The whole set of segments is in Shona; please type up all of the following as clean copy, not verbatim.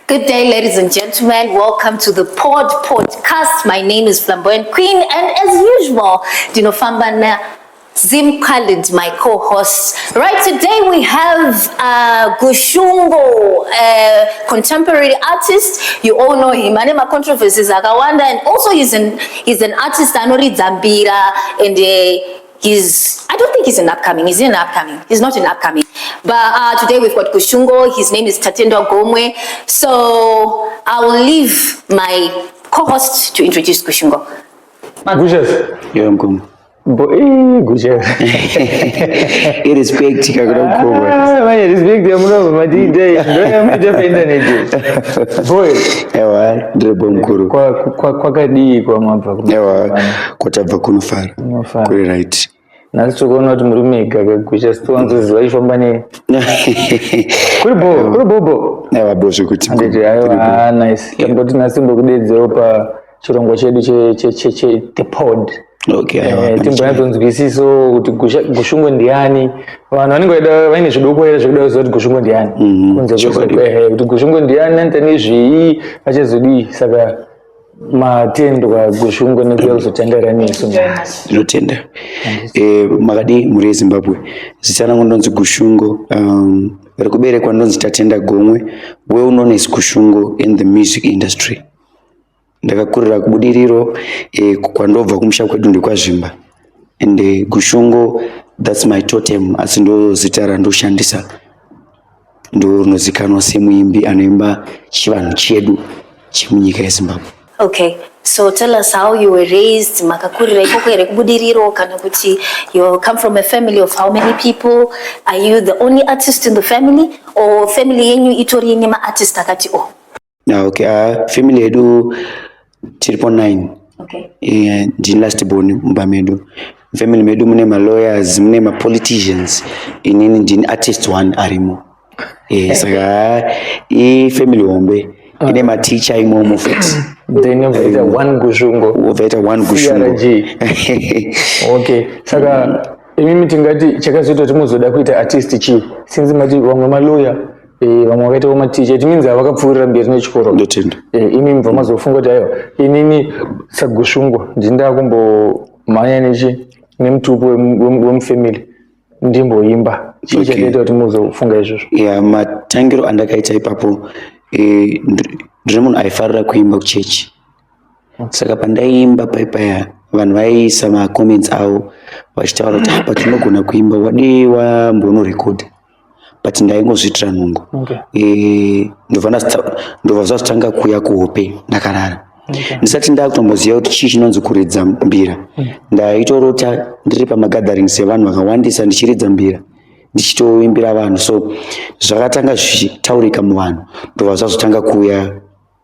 Good day, ladies and gentlemen. Welcome to the Pod Podcast. My name is Flamboyant Queen, and as usual, ndinofamba na Zim Khalid, my co-host. Right, today we have Gushungo, a contemporary artist. You all know him. Ane controversies akawanda, and also he's an artist anoridza mbira, and he's I don't think he's an upcoming. He's in an upcoming. He's not an upcoming. But today we've got Gushungo. His name is Tatenda Gomwe. So I will leave my co-host to introduce Gushungo. Gushes. Yo, mkoma. Bo eh Gushes. Irespect kakuda kukoma. Ah, manje respect yamunobva matiite. Ndoyamuita pa internet. Boy, Ewa, ndiri bo, mukuru. kwa kwa kwakadii kwamabva kuma? Ewa, kwatabva kunofara. Kunofara. Kuri right. Nhasi tikuona kuti muri mega ka Gushes, towanzoziva ifamba ne. Kuri bo, kuri bobo. Ewa, bo zvekuti. Handiti aiwa, ah, nice. Tamboti nhasi mbokudedzewo pa chirongwa chedu che che che che The Pod. Okay, aiwa. Timbonyatsonzwisiso kuti Gushungo ndiani. Vanhu vanenge vaida vaine zvidokorera zvekuda kuziva kuti Gushungo ndiani, kunze kuti Gushungo ndiani, anoita nezvei, achazodii. Saka matendwa, Gushungo, nekuuya kuzotandara nesu nhasi. Ndinotenda. Makadii mhuri yeZimbabwe? Zita rangu ndonzi Gushungo. Rekuberekwa ndonzi Tatenda Gomwe, well known as Gushungo in the music industry. Ndakakurira kuBudiriro, kwandobva kumusha kwedu ndekwaZvimba. And Gushungo, that's my totem, asi ndo zita randoshandisa, ndo rinozikanwa semuimbi anoimba chivanhu chedu chemunyika yeZimbabwe. Okay, so tell us how you were raised. Makakurira ikoko here kuBudiriro, kana kuti you come from a family of how many people? Are you the only artist in the family, or family yenyu itori nema-artist akati oh? Ah, okay, family yedu tiripo 9. Ndini last born mumba medu. Family medu mune malawyers, mune mapoliticians, inini ndini artist one arimo. Saka ifamily hombe, ine maticha imomo futi. Then vaita one Gushungo. Vaita one Gushungo. CRG. Okay, saka imimi tingati chakazoita kuti muzoda kuita artist chii, since mati vamwe malawyer, vamwe vakaitawo maticha? It means havakapfuurira mberi nechikoro. Ndotenda. Imi mubva mazofunga kuti aiwa, inini saGushungo ndinda kumbomhanya nechi nemutupo wemufamily, ndimboimba. Chii chakaita kuti muzofunga izvozvo? Ya, matangiro andakaita ipapo, ndiri munhu aifarira kuimba kuchechi. Saka pandaiimba paipaya, vanhu vaiisa macomments avo vachitaura kuti, "Apa tinogona kuimba, wadii wambonorekodha?" But ndaingozviitira nungo. Ndobva zvazotanga kuuya kuhope ndakarara, ndisati ndakutomboziva kuti chii chinonzi kuridza mbira. Ndaitorota ndiri pamagatherings evanhu vakawandisa, ndichiridza mbira, ndichitoimbira vanhu. So zvakatanga zvichitaurika muvanhu, ndobva zvazotanga kuuya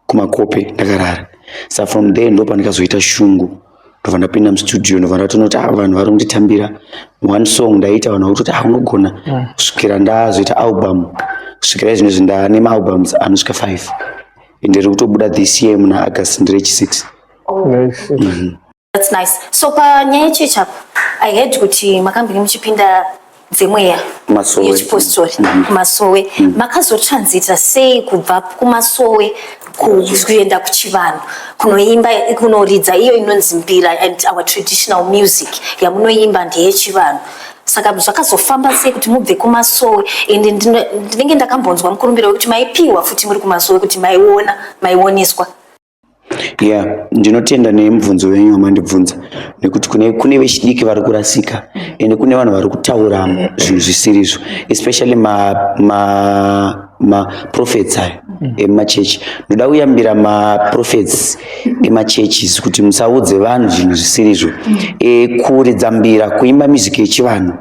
kumakope ndakarara. Sa from there ndo pandikazoita shungu, ndobva ndapinda mustudio, ndobva ndatoona kuti, ah, vanhu vari kunditambira. One song ndaita, vanhu vakutoti, "Ah, unogona," kusvikira ndazoita album. Kusvikira izvinezvi ndaane maalbums anosvika 5, ndiri kutobuda this year muna August, ndiri 6. Nice. That's nice. So panyaya yechechi apa, I heard kuti makambenge muchipinda dzemweya Masowe. yechipostori kumasowe. Makazotransita sei kubva kumasowe kuenda kuchivanhu, kunoimba, kunoridza iyo inonzi mbira, and our traditional music yamunoimba ndeyechivanhu? Saka zvakazofamba sei kuti mubve kumasowe? Ende ndinenge ndakambonzwa mukurumbiro wekuti maipiwa futi muri kumasowe, kuti maiona, maioneswa. Ya, ndinotenda nemubvunzo wenyu wamandibvunza, nekuti kune vechidiki vari kurasika, ende kune vanhu vari kutaura zvinhu zvisirizvo, especially maprophets aya emachechi. Ndoda kuyambira maprophets emachurches kuti musaudze vanhu zvinhu zvisirizvo. Kuridza mbira, kuimba music yechivanhu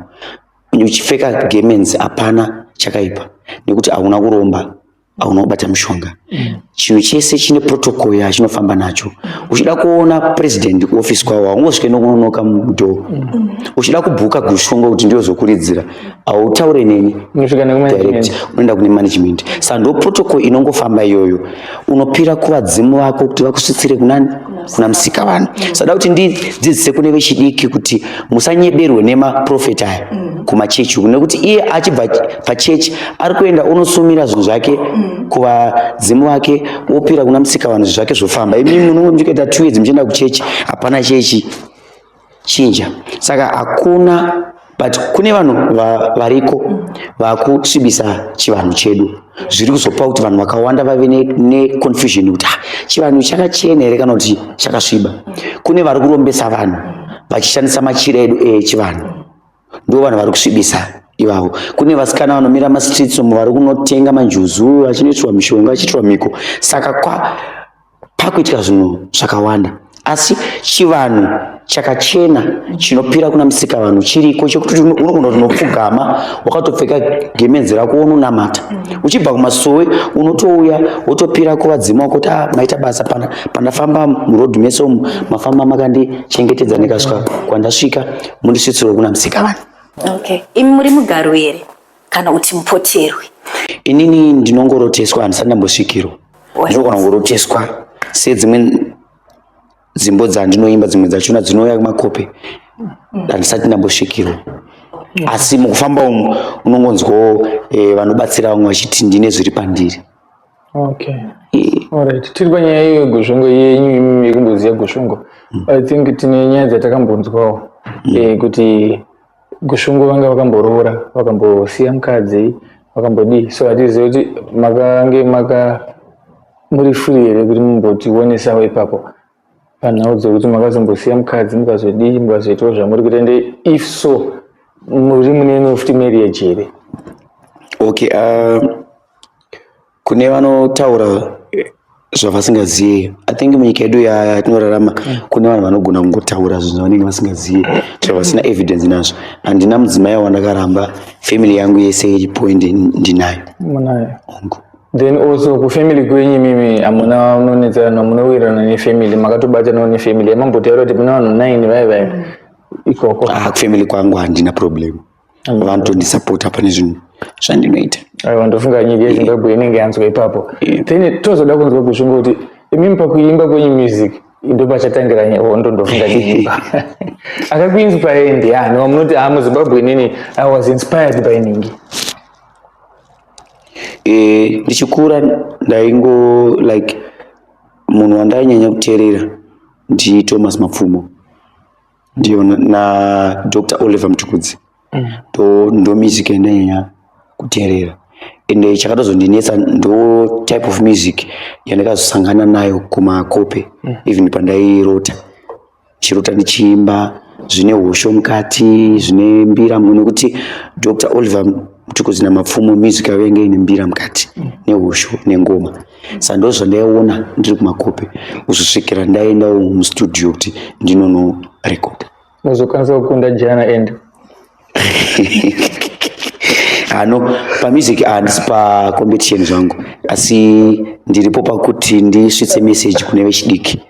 uchipfeka garments, hapana chakaipa, nekuti hauna kuromba, hauna kubata mushonga. Chinhu chese chine protocol yachinofamba nacho. Uchida kuona president kuofisi kwavo, haungosvike nokunonoka mudoor. Uchida kubhuka Gushungo kuti ndiyozokuridzira, hautaure neni Unosvika nekumanagement. direct, unoenda kune management. Saka ndo protocol inongofamba iyoyo. Unopira kuvadzimu vako kuti vakusvitsire kunani, kuna musika vanhu. Saka kuti ndidzidzise kune vechidiki kuti musanyeberwe nemaprofeti aya kumachechi uku, nekuti iye achibva pachechi ari kuenda unosumira zvinhu zvake. Kuvadzimu vake opira kuna Musika vanhu, zvake zvofamba. Imi munonge muchikaita 2 years muchienda kuchechi, hapana chechi chinja. Saka hakuna, but kune vanhu variko vakusvibisa chivanhu chedu, zviri kuzopa kuti vanhu vakawanda vave neconfusion kuti, "Ah, chivanhu chakachena here kana kuti chakasviba?" Kune vari kurombesa vanhu vachishandisa machira edu echivanhu, ndo vanhu vari kusvibisa ivavo. Kune vasikana vanomira mastreets umu vari kunotenga manjuzu, vachinoitirwa mishonga, vachiitirwa mhiko. Saka pakuitika zvinhu zvakawanda, asi chivanhu chakachena chinopira kuna Musika vanhu chiriko, chekuti unogona kuti unopfugama wakatopfeka gemenzi rako, unonamata uchibva kumasowe, unotouya wotopira kuvadzimu wako kuti, "Ah, maita basa pandafamba murodhi mese umu, mafamba makandichengetedza ndikasvika kwandasvika, mundisvitsirwe kuna Musika vanhu." Okay, imi muri mugaro here kana kuti mupoterwe? Inini ndinongoroteswa, handisati ndambosvikirwa. Ndinogona kungoroteswa sedzimwe dzimbo dzandinoimba, dzimwe dzachona dzinouya kumakope. Handisati ndambosvikirwa, asi mukufamba umu unongonzwawo vanobatsira vamwe vachiti ndine zviri pandiri. Okay, alright, tiri panyaya iyo yeGushungo yenyu, imimi yekumboziva Gushungo, I think tine nyaya dzatakambonzwawo kuti Gushungo vanga vakamboroora, vakambosiya mukadzi, vakambodii. So hatizivi kuti makange maka muri free here kuti mumbotionesawo ipapo panhau dzekuti makazombosiya mukadzi, mukazodii, mukazoitawo zvamuri kuita. Ende if so, muri mune futi marriage here? Okay, kune vanotaura zvavasingazivi, I think munyika yedu yatinorarama kune vanhu vanogona kungotaura zvinhu zvavanenge vasingazivi, zvavasina evidence nazvo. Handina mudzimai wandakaramba. Family yangu yese iripo, ende ndinayo. Munayo? Hongu. Then also kufamily kwenyu imimi hamuna unonetsana, munowirirana nefamily, makatobatanawo nefamily yamambotaura kuti muna vanhu 9 vai vai ikoko? Ah, kufamily kwangu handina problem, vanotondisapota pane zvinhu zvandinoita. Aiwa, ndofunga nyika yeZimbabwe inenge yanzwa ipapo. Then tozoda kunzwa, Gushungo, kuti imimi pakuimba kwenyu music, ndo pachatangira hondo, ndofunga tiimba, akakuinspire ndiani wamunoti, "Ah, muZimbabwe inini I was inspired by Ningi"? Ndichikura ndaingo like munhu wandainyanya kuteerera ndiThomas Mapfumo, ndiyo na Dr Oliver Mtukudzi. Ndo music yandainyanya kuteerera. Ende chakatozondinetsa, ndo type of music yandakazosangana nayo kumakope. Even pandairota, chirota ndichiimba zvine hosho mukati, zvine mbira, nekuti Dr Oliver Mtukudzi naMapfumo music yavo yange ine mbira mukati nehosho nengoma. Saka ndo zvandaiona ndiri kumakope kuzosvikira ndaendawo mustudio kuti ndinonorekodha. Muzokwanisa kukunda Jana and Ano pamusic handisi pacompetition zvangu, asi ndiripo pakuti ndisvitse message kune vechidiki.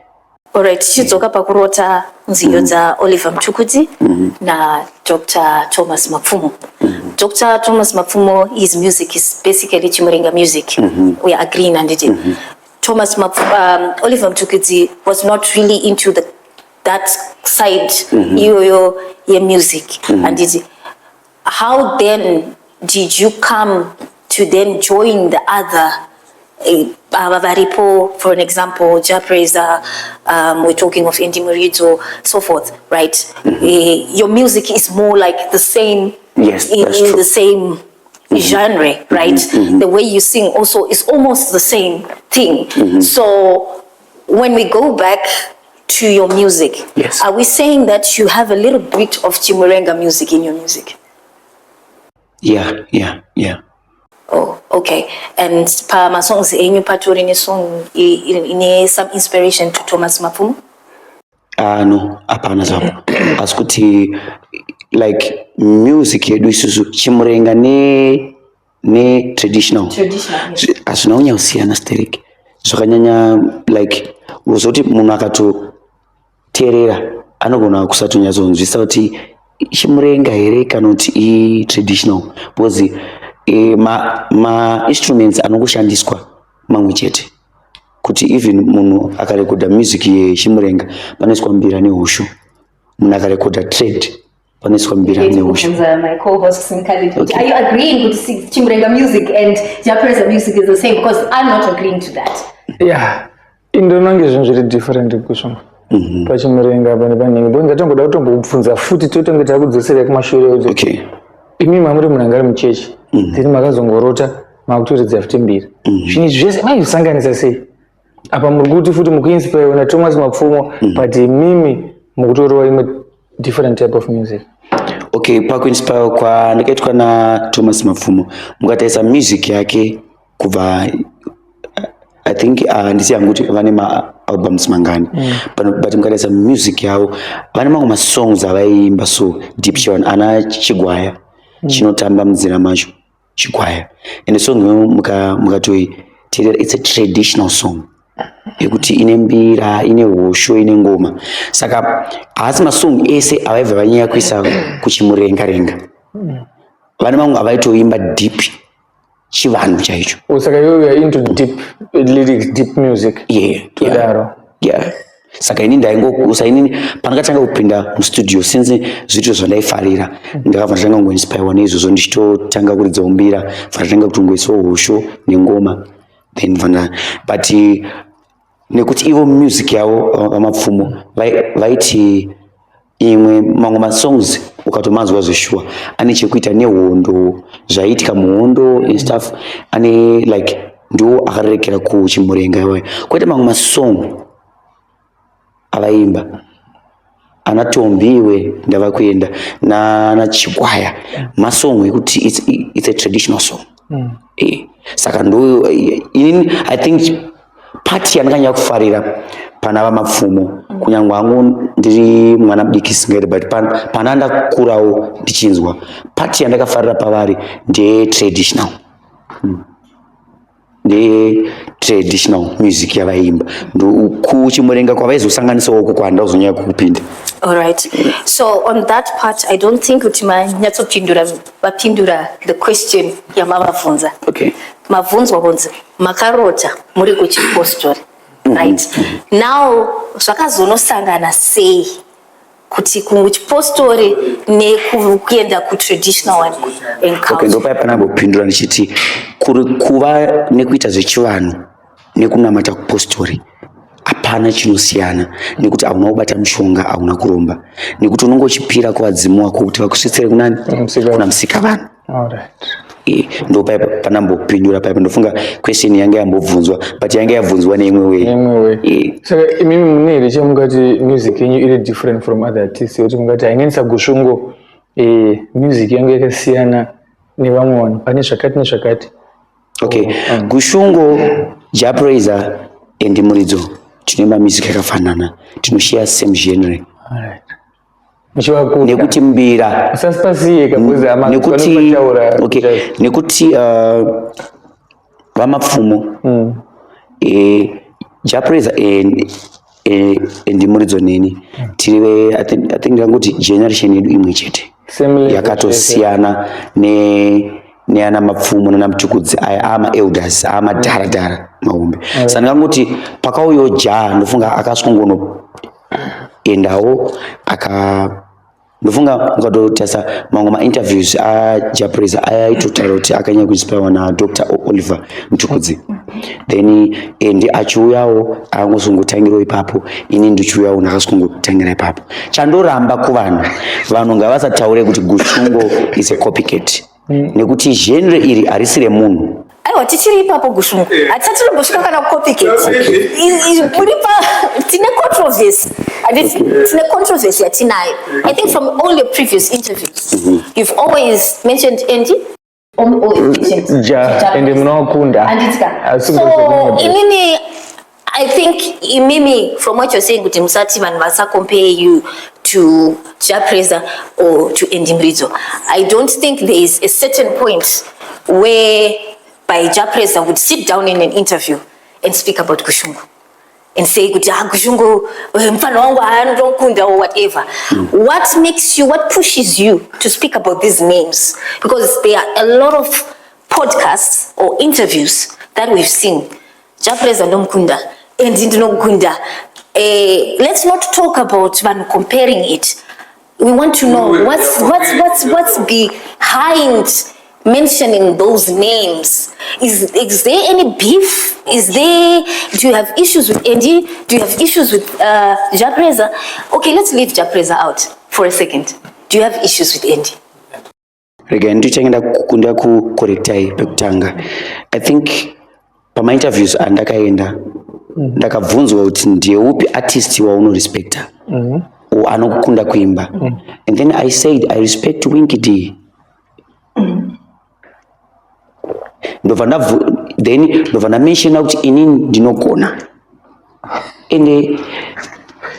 Alright, tichidzoka pakurota nziyo dzaOliver Mtukudzi naDr Thomas Mapfumo. Dr Thomas Mapfumo, his music is basically Chimurenga music. We are agreeing, handiti? Oliver Mtukudzi was not really into that side iyoyo yemusic, handiti? How then did you come to then join the other ava varipo, for an example, Jah Prayzah, we're talking of Andy Muridzo, so forth, right? Your music is more like the same Yes, that's in true. the same genre, right? The way you sing also is almost the same thing. So when we go back to your music, are we saying that you have a little bit of Chimurenga music in your music? Yeah. Oh, okay. And pa masongs enyu patori nesong ine some inspiration to Thomas Mapfumo? Ah, no, hapana zvapo, asi kuti like music yedu isusu Chimurenga ne traditional Traditional, yes. Hazvina kunyanya kusiyana stereki zvakanyanya. Like uzoti munhu akatoteerera anogona kusatonyatsonzwisa kuti Chimurenga here kana kuti itraditional, because ma instruments anongoshandiswa mamwe chete. Kuti even munhu akarekodha music yeChimurenga, panoiswa mbira nehosho. Munhu akarekodha trad, Panoiswa mbira nehosho. Kubvunza my co-host Sinkali, are you agreeing kuti Chimurenga music and Jah Prayzah music is the same? Because I'm not agreeing to that. Yeah, indononge zvinhu zviri different kusvonga pachimurenga pane panhingi, because ndatongoda kutombobvunza futi, totonge takudzoserei kumashure kuti imi mamuri munhu anga ari muchechi, then makazongorota makutoridza futi mbira. Zvinhu izvi zvese maizvisanganisa sei? Apa muri kuti futi mukuinspire naThomas Mapfumo, but imimi mukutorova imwe different type of music. Okay, pakuinspire kwandakaitwa naThomas Mapfumo, mukatarisa music yake kubva, I think handisi yangu kuti vane maalbums mangani, but mukatarisa music yavo, vane mamwe masongs avaiimba so deep chivanhu, ana Chigwaya chinotamba munzira macho Chigwaya, and song iyoyo mukatoiteerera, it's a traditional song yekuti ine mbira, ine hosho, ine ngoma. Saka haasi masong ese avaibva vanyanya kuisa kuchimurenga renga. Vane mamwe avaitoimba deep chivanhu chaicho. Oh, saka iwe you are into deep lyrics, deep music. Yeah. Todaro. Yeah, saka ini ndaingokusa inini pandakatanga kupinda mustudio, since zviito zvandaifarira, ndakabva ndatanga kungoinspirewa neizvozvo, ndichitotanga kuridzawo mbira, bva ndatanga kutongoisawo hosho nengoma, then bva, but nekuti ivo music yavo vaMapfumo vaiti imwe mamwe masongs ukatomanzwa zveshuwa ane chekuita nehondo, zvaiitika muhondo and stuff, ane like ndo akarerekera kuchimurenga iwayo. Kwete mamwe masong avaimba ana Tombiwe ndava kuenda nana Chigwaya, masong ekuti it's a traditional song. Saka ndo inini I think part yandakanyanya kufarira pana vaMapfumo, kunyange hangu ndiri mwana mudiki singaiti, but pana ndakurawo ndichinzwa, part yandakafarira pavari ndeyetraditional, ndeyetraditional music yavaimba. Kuchimurenga kwavaizosanganisawo uku kwandazonyanya kukupinda. All right. So on that part, I don't think kuti manyatsopindura, vapindura the question yamavabvunza. Okay. Mabvunzwa kunzi makarota muri kuchipostori. Right. Now zvakazonosangana sei kuti kuchipostori nekuenda kutraditional and Okay, culture? Ndopaya panambopindura ndichiti kuri kuva nekuita zvechivanhu nekunamata kupostori hapana chinosiyana, nekuti hauna kubata mushonga, hauna kuromba, nekuti unonge uchipira kuvadzimu wako kuti vakusvitsire kunani? Musika. Kuna musika vanhu. All right. Ndo panambopindura paipa. Ndofunga question yange yambobvunzwa, but yange yabvunzwa neimwe way. Neimwe way. Saka imimi mune here chamungati music yenyu iri different from other artists, yekuti mungati hainganisa Gushungo, music yangu yakasiyana nevamwe vanhu pane zvakati nezvakati? Okay. Oh. Gushungo, Jah Prayzah and Muridzo tinoimba music yakafanana, tinoshare same genre. Alright. Muchivakunda. Nekuti mbira Musasipasiye kabuzi ama nekuti vanotaura. Okay, nekuti vaMapfumo, Jah Prayzah and Muridzo neni tiri I think ndangoti generation yedu imwe chete. Same level. Yakatosiyana neana Mapfumo nana Mutukudzi aya ama elders, amadharadhara mahombe. Saka ndingangoti pakauyawo Jah, ndofunga akasongono endawo aka, ndofunga mukatotarisa mamwe mainterviews aJah Prayzah aitotaura kuti akanyanya kuinspirewa naDr Oliver Mtukudzi. Then and achiuyawo angosongotangirawo ipapo, ini ndichiuyawo ndakasongotangira ipapo. Chandoramba kuvanhu, vanhu ngavasataure kuti Gushungo is a copycat, nekuti genre iri harisi remunhu. Aiwa, tichiri ipapo Gushungo, hatisati tombosvika kana copycat. Muri pa tine controversy, handiti? Tine controversy yatinayo. I think from all your previous interviews, you've always mentioned Andy, always mentioned Jah, Jah ende munowakunda. Handitika? Asi So kungozvo. inini I think imimi, from what you're saying, kuti musati vanhu vasacompare you to Jah Prayzah or to Andy Muridzo, I don't think there is a certain point where by Jah Prayzah would sit down in an interview and speak about Gushungo and say kuti, "Ah, Gushungo, mfana wangu anondokunda," or whatever. What makes you, what pushes you to speak about these names? Because there are a lot of podcasts or interviews that we've seen. Jah Prayzah ndomukunda and ndinokunda. Let's not talk about vanhu comparing it. We want to know what's behind mentioning those names. Is there any beef? Is there Do you have issues with Andy? Do you have issues with Jah Prayzah? Okay, let's leave Jah Prayzah out for a second. Do you have issues with Andy? Regai ndichange ndakucorrectai pekutanga. I think pamainterviews andakaenda, ndakabvunzwa kuti ndeupi artist waunorespecta or anokukunda kuimba, and then I said I respect Winky D. Ndobva then ndobva ndamentiona kuti inini ndinogona,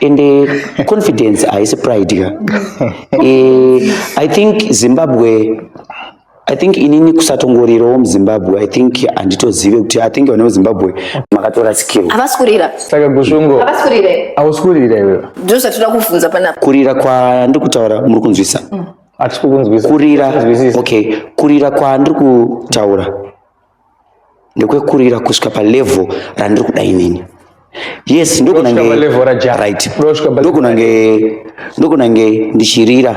ende confidence haisi pride ka. I think Zimbabwe, I think inini kusatongorirawo muZimbabwe, I think handitozive kuti, I think vana veZimbabwe makatora skill. Havasi kurira. Saka Gushungo, Havasi kurira. Hausi kurira iwewe? Ndo zvatinoda kubvunza panapa. Kurira kwandiri kutaura, muri kunzwisa? Hatisi kukunzwisa. Kurira. Kunzwisisa. Okay, kurira kwandiri kutaura ndekwekurira kusvika palevel randiri kuda inini, yes. Kusvika palevel raJah. Right. Kusvika Ndokunange ndichirira.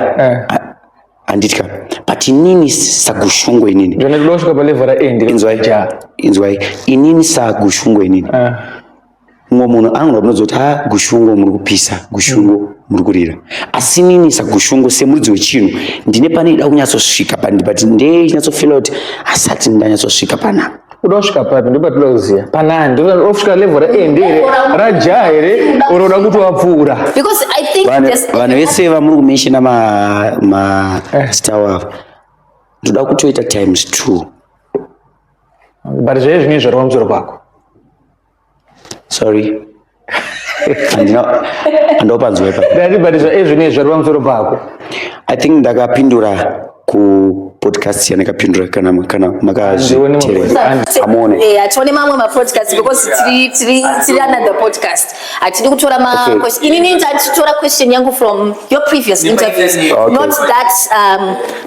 Handitya, but inini saGushungo inini Ndone kuda kusvika palevel raAndy. Inzwai. Jah. Inzwai, inini saGushungo inini, mumwe munhu anogona kunozoti, "Ha, Gushungo muri kupisa, Gushungo muri kurira," asi inini saGushungo, semuridzi wechinhu, ndine pane ida kunyatsosvika pandi, but ndechinyatsofeela kuti asati ndanyatsosvika panapa. Uda kusvika papi? Ndopatoda kuziva panani. Ndoda kusvika level raAndy here, raJah here, uri uda kuti wapfuura? Because I think Vanhu vese vamuri kumentiona mastar wavo, ndoda kutoita times two. But zvee zvinenge zvari pamusoro pako. Sorry, handina, handopanzwa ipapo. Ndati, but zvae zvinenge zvari pamusoro pako. I think ndakapindura kupodcast yandakapindura, kana makazviteerera, amuone. Hatione mamwe mapodcast because tiri another podcast. Hatidi kutora ma question. Inini ndatitora question yangu from your previous interviews, not that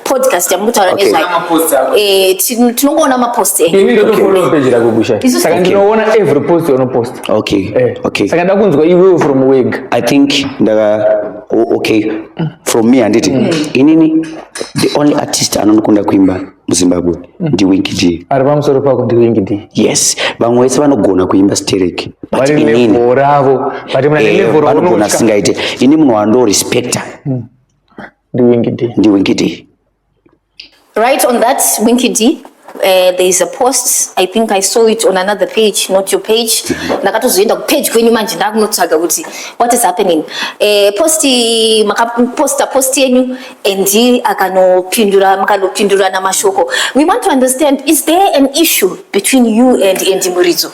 podcast yamukutaura nezvayo. Maposts ako. Tinongoona mapost enyu. Ini ndotofollow page rako, Gusha. Saka ndinoona every post yaunoposta. Saka ndakunzwa iwewe from wega. I think ndaka, oh, okay, from me, handiti inini the only artist anondikunda kuimba muZimbabwe ndiWinky D. Ari pamusoro pako ndiWinky D? Yes, vamwe vese vanogona kuimba sterek, but Vari inini level ravo, but muna level vanogona raunotya singaite. Ini munhu wandorespecta ndiWinky D. ndiWinky D. Right, on that Winky D, there is a post. I think I saw it on another page, not your page. Ndakatozoenda kupage kwenyu manje ndakunotsvaga kuti what is happening. Post makaposta post yenyu and akanopindura, makanopindurana mashoko. We want to understand, is there an issue between you and Andy Muridzo?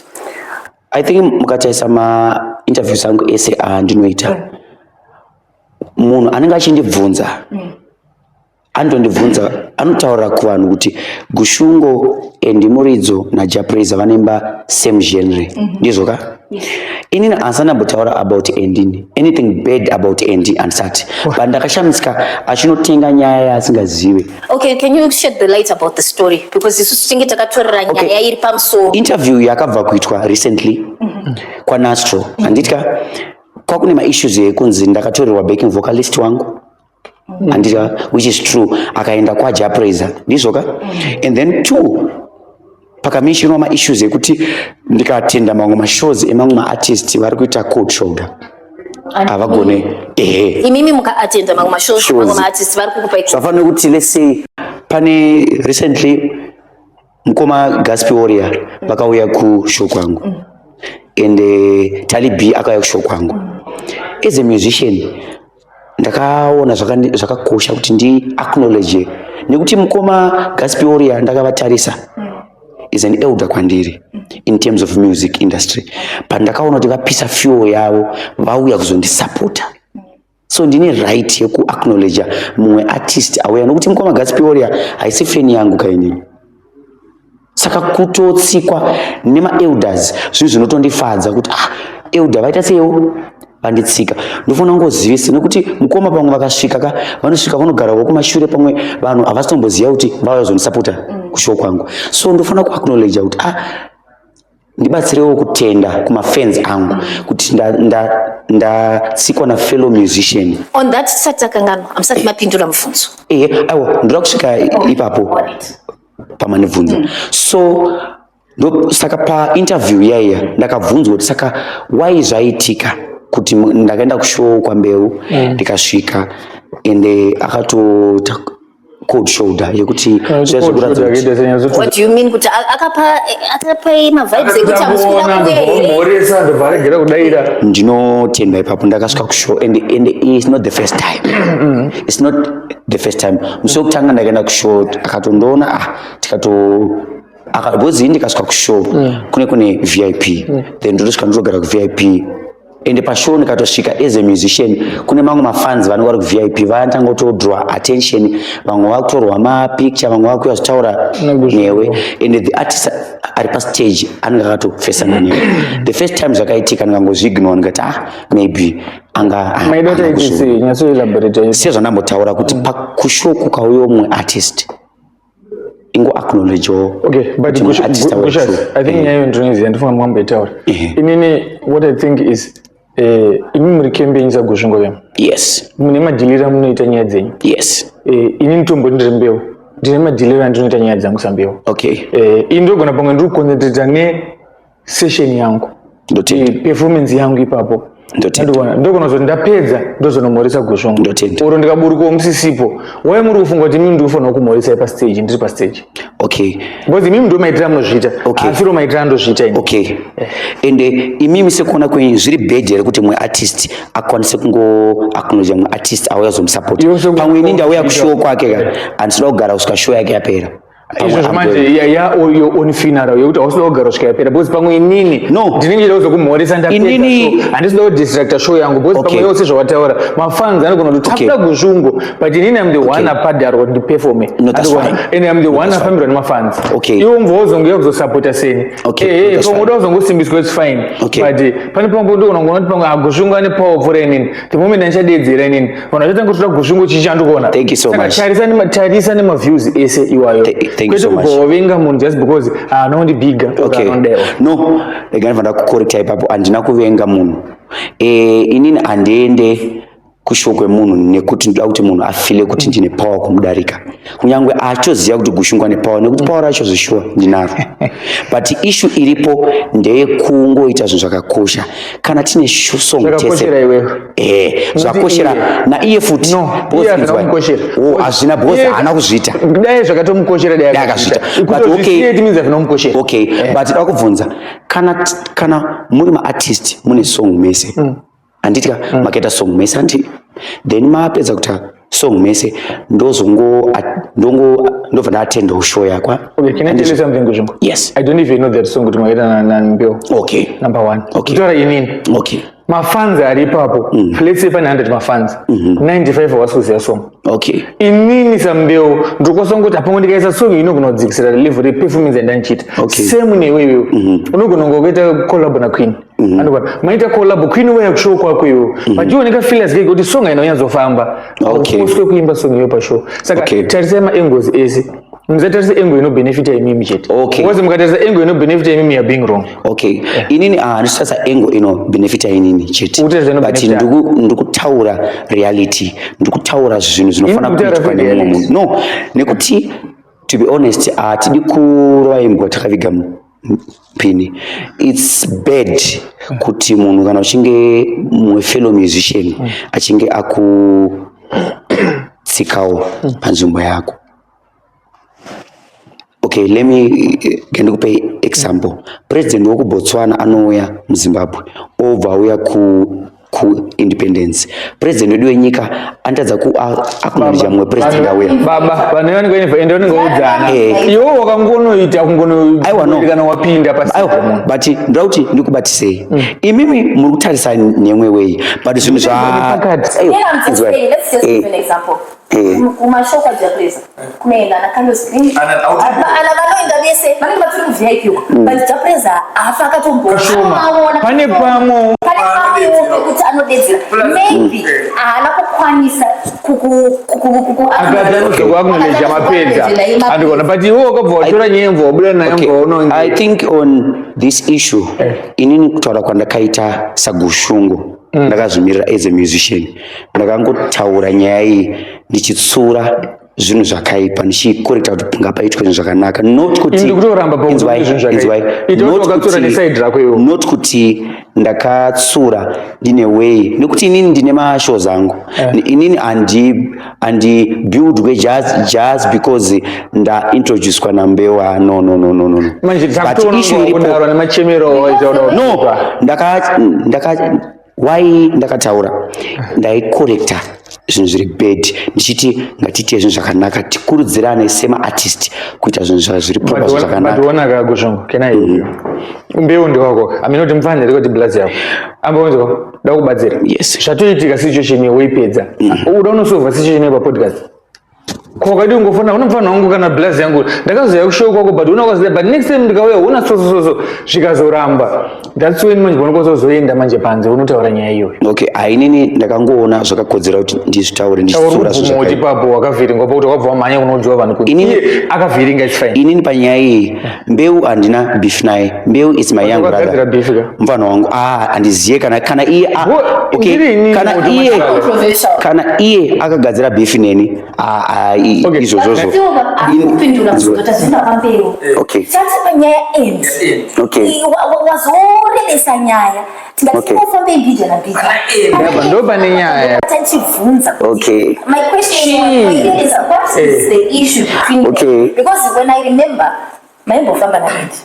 I think mukatarisa mainterviews angu ese andinoita, munhu anenge achindibvunza anotondibvunza, anotaura kuvanhu kuti Gushungo, Andy Muridzo naJah Prayzah vanoimba same genre, ndizvo ka? Inini handisandambotaura about Andy, anything bad about Andy, handisati, but ndakashamisika achinotenga nyaya yaasingazive. Okay, can you shed the light about the story? Because isusu tinge takatorera nyaya iri pamusoro. Interview yakabva kuitwa recently kwaNastro, handitya, kwakune maissues ekunzi ndakatorerwa backing vocalist wangu, handitya, which is true, akaenda kwaJah Prayzah, ndizvo ka? And then two, pakamentionwa maissues ekuti ndikatenda mamwe mashows emamwe maartist vari kuita cold shoulder, havagone, ehe. Imimi mukaatenda mamwe mashows, Shows. mamwe maartist vari kukupa Zvafanira kuti, let's say pane recently mukoma Gaspi Warrior vakauya kushow kwangu, and Tali B akauya kushow kwangu. As a musician ndakaona zvakakosha kuti ndi acknowledge, nekuti mukoma Gaspi Warrior ndakavatarisa is an elder kwandiri in terms of music industry, but ndakaona kuti vapisa fuel yavo vauya kuzondisapota, so ndine right yekuacknowledga mumwe artist auya, nokuti mukoma Gaspi Warrior haisi fan yangu kainini. Saka kutotsikwa nemaelders zvinhu zvinotondifadza kuti, ah, elder vaita seiwo vanditsika, ndofanira kungozivisa, nekuti mukoma pamwe vakasvika ka, vanosvika vanogarawo kumashure, pamwe vanhu havasitomboziva kuti vauya kuzondisapota kushow kwangu, so ndofanira kuacknowledga kuti, ah, Ndibatsirewo kutenda kumafans angu kuti ndatsikwa nafellow musician. On that, tisati takanganwa, hamusati mapindura mubvunzo. Ehe, aiwa, ndoda kusvika ipapo pamanibvunza. So ndo saka painterview yaiya ndakabvunzwa kuti saka why zvaitika kuti ndakaenda kushow kwaMbeu, ndikasvika ende akatota cold shoulder yekuti zvazvikuratidza kuti What do you mean, kuti akapa mavibes ekuti hamusi kuda kuuya here? Mhoresa, ndobva aregera kudaira. Ndinotenda ipapo. Ndakasvika kushow and it's not the first time, it's not the first time. Musi wekutanga ndakaenda kushow, akatondoona, ah, tikato because ndikasvika kushow kune VIP, then ndotosvika ndotogara kuVIP. Ende pashow ndikatosvika as a musician, kune mamwe mafans vanenge vari kuVIP, vanotanga kutodraw attention, vamwe vakutorwa mapicture, vamwe vakuuya kuzitaura newe, and the artist ari pastage anenge akatofesana newe. The first time zvakaitika, ndikangozviignore, ndikati, ah, maybe anga Maida anga kuti kuzviona. sei? Nyatsoelaborate. Sezvandambotaura kuti pakushow kukauya umwe artist, ingo acknowledgewo Okay, but kuti mumwe artist auya Gushas, kushow. I think nyaya iyo ndinoiziva, ndifunga mwamboitaura. Inini what I think is, imi muri campaign saGushungo vema. Yes. Mune madhiliro amunoita nyaya dzenyu. Yes. Inini tomboti ndiri Mbeu, ndine madhiliro andinoita nyaya dzangu saMbeu. Ini ndogona pamwe ndiri kuconcentrata nesession yangu, Ndotenda. Performance yangu ipapo. Ndotenda. Andikuona, ndogona kuzoti ndapedza ndozonomhoresa Gushungo. Ndotenda. Oro ndikaburukawo musisipo, wai muri kufunga kuti imimi ndikufanira kumhoresai pastage, ndiri pastage? Because imimi ndo maitiro amunozviita, asi ro maitiro andozviita ini. Okay, ende imimi sekuona kwenyu zviri bad here kuti mumwe artist akwanise kungo acknowledge mumwe artist auya zomusapota? Iwe Pamwe ini ndauya kushow kwake ka, handisida kugara kusvika show yake yapera. Pamwe Izvozvo I'm manje ya your own funeral yekuti hausida kugara kusvika yapera, because pamwe inini No. ndinenge ndichida kuzokumhoresa ndapedza show. Handisida kudistracta show yangu, because pamwe yose zvawataura, mafans anogona kuti takuda Gushungo, but inini am the one abhadharwa kuti ndiperforme. No, that's fine. And am the one That's fine. afambirwa nemafans. Iwe umva wozonguya kuzosapota seni. Okay, no, that's Pamwe fine. uda kuzongosimbiswa, it's fine. But pane pamwe ndogona kuona kuti pamwe aGushungo ane power kupfuura inini. The moment andichadedzera inini, vanhu vachatanga kutoda Gushungo chichandikuona. Thank you so Saka much. tarisa nemaviews ese iwayo. Thank you Kwete so much. kubva wavenga munhu just because anondibhiga. Okay, no, rega ndibva ndakucorrecta ipapo. Handina kuvenga munhu. Inini handiende kushow kwemunhu nekuti ndoda kuti munhu afile kuti ndine power kumudarika, kunyange achoziva kuti Gushungo ane power, nekuti power racho zvishuwa ndinaro. But issue iripo ndeyekungoita zvinhu zvakakosha. Kana tine song tese Zvakakoshera iwewe. Zvakoshera naiye futi. No, Because iye hazvina inzwa- kumukoshera. Oh, hazvina, because haana kuzviita. Dai zvakatomukoshera, dai Dai akazviita. But okay. It means hazvina kumukoshera. Okay, but da kubvunza, kana muri maartist, mune song mese, handiti ka? Makaita song mese, handiti? Then mapedza kuita song mese, ndozongo ndongo ndobva ndaatendawo show yakwa. Okay, can I tell you something, Gushungo? Yes. I don't even know that song kuti makaita naMbeu. Number one. Kutaura inini, mafans ari ipapo, let's say pane 100 mafans, 95 havasi kuziva song. Inini saMbeu ndokwanisa kungoti apango ndikaisa song inogona kudzikisira level reperformance yandandichiita. Same newe iwewe, unogona kunge wakaita collab naQueen. Andikona maita collab, Queen uya kushow kwako iwewe, but iwe feelers keke kuti song haina kunyatsofamba, haufoswe kuimba song iyoyo pashow. Saka tarisai maangles ese, musatarise angle inobenefita imimi chete. Because mukatarisa angle inobenefita imimi, you are being wrong. Okay, inini handisitarisa angle inobenefita inini chete, Ukutarisa but inobenefita. Ndikutaura reality, ndikutaura zvinhu zvinofana Ini ndikutaura kuitwa futi nemumwe reality. munhu. No, nekuti to be honest, hatidi kurova imbwa takaviga pini. It's bad kuti munhu kana uchinge mumwe fellow musician achinge akutsikawo panzvimbo yako. Okay, let me ndikupe example. President wekuBotswana anouya muZimbabwe, obva auya kuindependence. President wedu wenyika anotadza kuacknowledge mumwe president auya. Baba, vanhu vanenge ende vanenge vaudzana. Iwe wakangonoita Aiwa, no. kungono kana wapinda pasina Aiwa, munhu. but ndoda kuti ndikubatisei. Imimi muri kutarisa nemwe wei, but zvinhu zva Pakati. Aiwa, Yeah, I'm just inzwai. saying, let's just give an example. Kumashoko aJapreza kunoenda ana Carlos Green, Ana- ana vanoenda vese vanenge vatori kuVIP but Jah Prayzah hafa Kashoma. akatomboaona. Pane pamwe. Pane pamwewo pekuti anodedzera, maybe haana kukwanisa Akati anozokuacknowledge mapedza, andikona, but iwe wakabva watora nyemvo, wabuda nayo. Okay. Mva I think on this issue, inini kutaura kwandakaita saGushungo, ndakazvimirira as a musician. Ndakangotaura nyaya iyi ndichitsura zvinhu zvakaipa, ndichikorekta kuti ngapaitwe zvinhu zvakanaka, not kuti Ini ndikutoramba pakuti Inzwai, zvinhu zvakaipa. inzwai. Ita kuti Not wakatsura neside rako iwe. Not kuti ndakatsura ndine way, nekuti inini ndine mashows angu. Inini handibuildwe just because ndaintroducwa naMbewa. No, no, no, no, no, no. Manje But takutoona issue iripo kudaro nemachemero waita. No, ndaka ndaka why ndakataura, ndaikorekta zvinhu zviri bad, ndichiti ngatiite zvinhu zvakanaka, tikurudzirane semaartist kuita zvinhu zviri proper, zvinhu zvakanaka. But ona kaGushungo, kena iwe mbeu ndewako, amene kuti mufanire kuti blazi yako ambaonzwa da kubatsira. Yes. Zvatoitika, situation iwe woipedza, uda unosolva situation iyo papodcast. Kwakadi ungofana unomufanira wangu kana blazi yangu, ndakazoya kushow kwako, but unakazoya, but next time ndikauya una so so so so, zvikazoramba, that's when manje panokwanisa kuzoenda manje panze unotaura nyaya iyoyo. Okay, ainini ndakangoona zvakakodzera kuti ndizvitaure ndichitsura zvinhu Tauri zvakaipa. ipapo wakavhiringwa pakuti wakabva wamhanya kunoudziwa vanhu kuti Inini- iye akavhiringa, it's fine. Inini panyaya iyi, Mbeu handina beef naye. Mbeu is my young Wakagadzira brother. beef ka? Mufana wangu. Ah, handiziye kana iye okay, Ndiri inini kana iye Controversial. kana iye akagadzira beef neni, ah, ah, izvozvozvo. Kupindura kuzota zvina pambeu. Tati panyaya end. Wazorebesa nyaya, tingati ufambe mbija na mbija. Yaba, ndo pane nyaya. Tachibvunza. My question was, what is the issue between them? Because when I remember, maimbofamba naEndi.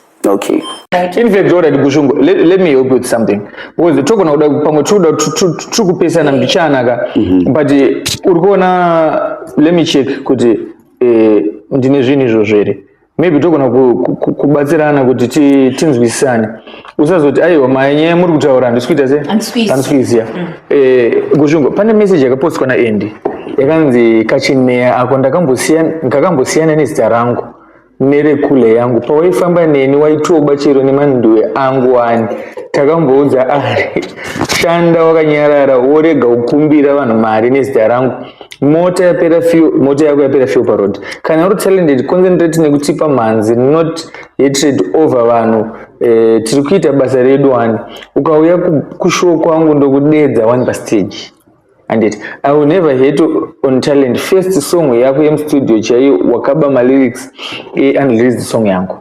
In fact, alright, Gushungo, let me help you with something, because togona kuda pamwe tiri tiri kupesana mbichana ka, but uri kuona, let me check kuti ndine zvinhu izvozvo here. Maybe togona kubatsirana kuti tinzwisisane, usazoti aiwa, manyaya muri kutaura handisi kuita se Handisi kuiziya. Handisi kuiziya. Gushungo, pane message yakapostwa naAndy yakanzi, "Kachineya ako ndakambosiyana nezita rangu nerekule yangu. Pawaifamba neni waitoba chero nemanduwe angu wani. Takamboudza ari shanda wakanyarara, worega kukumbira vanhu mari nezita rangu. Mota yapera fuel, mota yako yapera fuel paroad. Kana uri talented, concentrate nekutipa mhanzi, not hatred over vanhu. Tiri kuita basa redu wani. Ukauya kushow kwangu ndokudedza wani pastage." Anditi I will never hate on talent. First song yako yemustudio chaiyo wakaba malyrics eunreleased song yangu.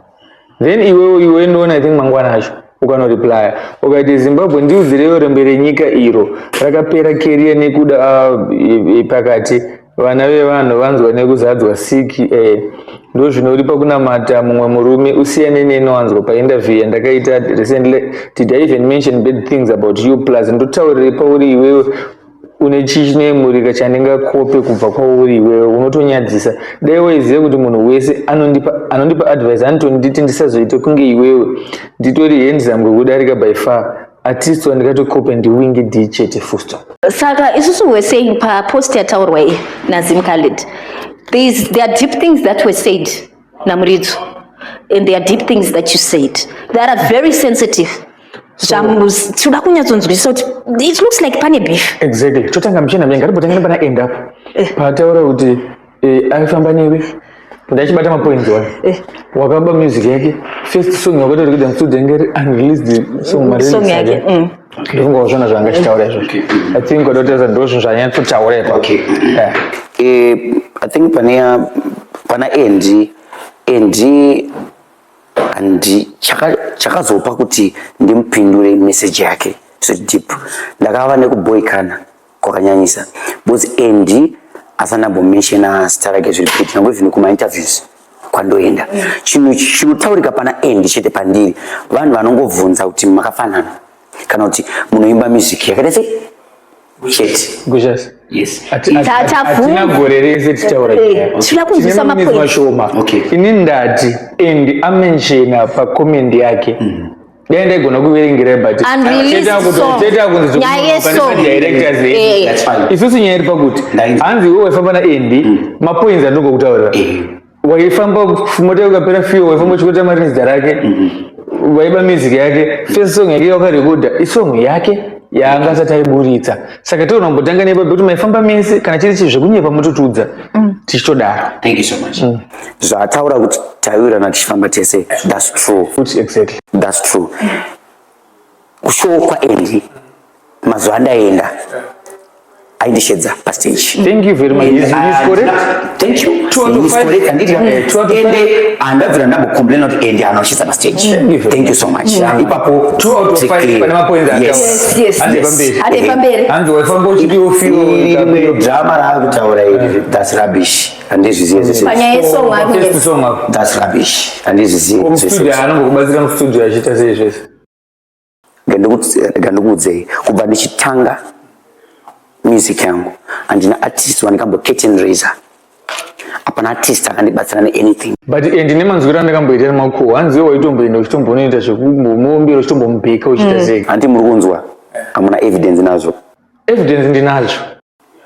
Then iwewe iwe ndoona, I think mangwana acho ukanoreplya ukati, 'Zimbabwe ndiudzirewo rombe renyika iro rakapera career nekuda pakati vana vevanhu vanzwa nekuzadzwa siki. Ndo zvinoripa kunamata mumwe murume, usiyane neni. Wanzwa painterview yandakaita recently, did I even mention bad things about you? Plus ndotaurire pauri iwewe une chii chinoyemurika chandingakope kubva kwauri iwewe? Unotonyadzisa. Dai waiziva kuti munhu wese anondipa advice anotonditi ndisazoite kunge iwewe. Nditori handsome kukudarika by far. Artist wandikatokope ndiWinky D chete, full stop." Saka isusu were saying papost yataurwa iyi naZim Khalid, there are deep things that were said naMuridzo, and there are deep things that you said that are very sensitive. Tinoda kunyatsonzwisisa kuti it looks like pane beef. Exactly. Totanga muchina mbenga ngatimbotangana pana end up paataura kuti aifamba newe. Ndachibata mapoints one. Wakaba music yake, first song wakatorekeda mustudio yange iri unreleased song, malyrics Song yake, ake. Ndofunga zvona zvaangachitaura izvozvo. I think wadotaura ndo zvinhu zvanyatsotaura ipapo. I think pana Andy, Andy handi chakazopa kuti ndimupindure message yake so deep, ndakava nekuboikana kwakanyanyisa because Andy asana ambomentiona zita rake zviri piti, nyange even kumainterviews kwandoenda, chinhu chinotaurika pana Andy chete pandiri, vanhu vanongobvunza kuti makafanana kana kuti munoimba music yakaita sei chete. Gushas. Yes. Hatina gore rese tichitaura nyaya. Tinoda kunzwisa Tine maminutes mapoints. mashoma. Ini ndati and amentiona pacomment yake, dai ndaigona kuverengera, but Unreleased song. teta kunzi Nyaya yesong. directors. That's fine. Isusu nyaya iri pakuti Ndainzwa. hanzi iwe waifamba naAndy, mapoints andingokutaurira. Waifamba, mota ukapera fuel, waifamba uchikuita mari nezita rake. Waiba music yake. First song yake wakarekodha isong yake yaanga asati aiburitsa. Saka tiona kumbotanga nepapo kuti maifamba mese, kana chiri chii zvekunyepa mototudza tichitodaro. Thank you so much. Zvataura kuti taiwirirana tichifamba tese, that's true. Kuti exactly. That's true. Kushow kwaAndy, mazuva andaenda, aindishedza pastage. Thank you very much. He's correct. Thank you. Two out of He's five. correct, handiti? Two out of five. Ende handabvira ndambocomplaina kuti Andy anoshedza pastage. Thank you very Thank you so much. Ipapo 2 out of tiri 5 clear. pane mapoints Yes. ataura. Yes. Hande Yes. pamberi. Hande pamberi. Hanzi waifamba uchipiwa fuel. Rimwe drama raakutaura iri, that's rubbish, handizvizive zvese. Panyaya yesong ako. First song ako. That's rubbish, handizvizive Mustudio zvese. anombokubatsira mustudio achiita sei zvese? Rega ndikuudzei, kubva ndichitanga music yangu, handina artist wandikambocurtain raiser. Hapana artist akandibatsira neanything. But and nemanzwiro andakamboita nemakuhwa, hanzi iwe waitomboenda uchitombonoita zvekumbomuombera, uchitombomubheka, uchiita sei. Handi muri kunzwa, hamuna evidence nazvo. Evidence ndinazvo.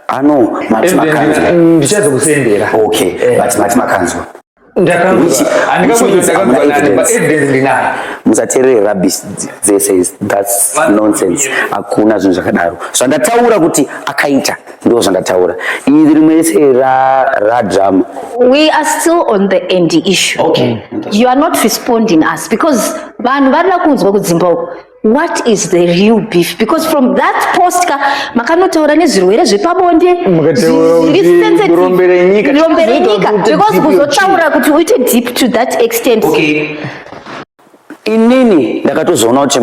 Ano mati Evidence makanzwa. Ndichazokusendera. Okay, but mati makanzwa. Ndakanzwa. Which means Handingakuti hamuna ndakanzwa nani, but evidence. evidence ndinayo. Musateerere rubbish dzese, that's nonsense. Hakuna zvinhu zvakadaro. Zvandataura kuti akaita ndo zvandataura, iri rimwe rese radrama. We are still on the Andy issue. Okay. You are not responding us because vanhu varida kunzwa kudzimba uku. What is the real beef? Because from that post ka makanotaura nezvirwere zvepabonde Mukataura zviri kuti sensitive. rombe renyika. Rombe renyika. Zvinoita kuti Because deep. kuzotaura kuti uite deep to that extent. Okay, inini ndakatozoona kuti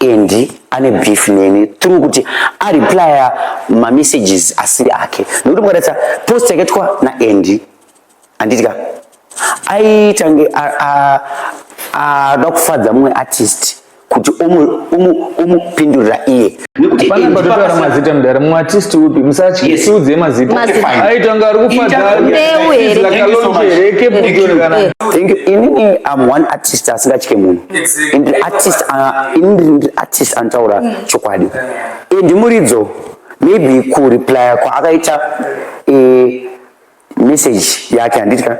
Andy ane beef neni through kuti areplya mamessages asiri ake, nekuti mukatarisa post yakaitwa naAndy, handiti ka, aitange ada kufadza mumwe artist kuti omupindurira iye, nekuti Pana Andy patotaura mazita mudara, mumwe artist upi? Musatyiudze mazita. Mazita. Aitanga ari kufadza. Mbeu here? Thank you so much. Lakalonje here, kana Thank you. Inini am one artist asingatye munhu. Ndiri artist, inini ndiri artist anotaura chokwadi. Andy Muridzo, maybe kureplya kwaakaita message yake, handiti ka,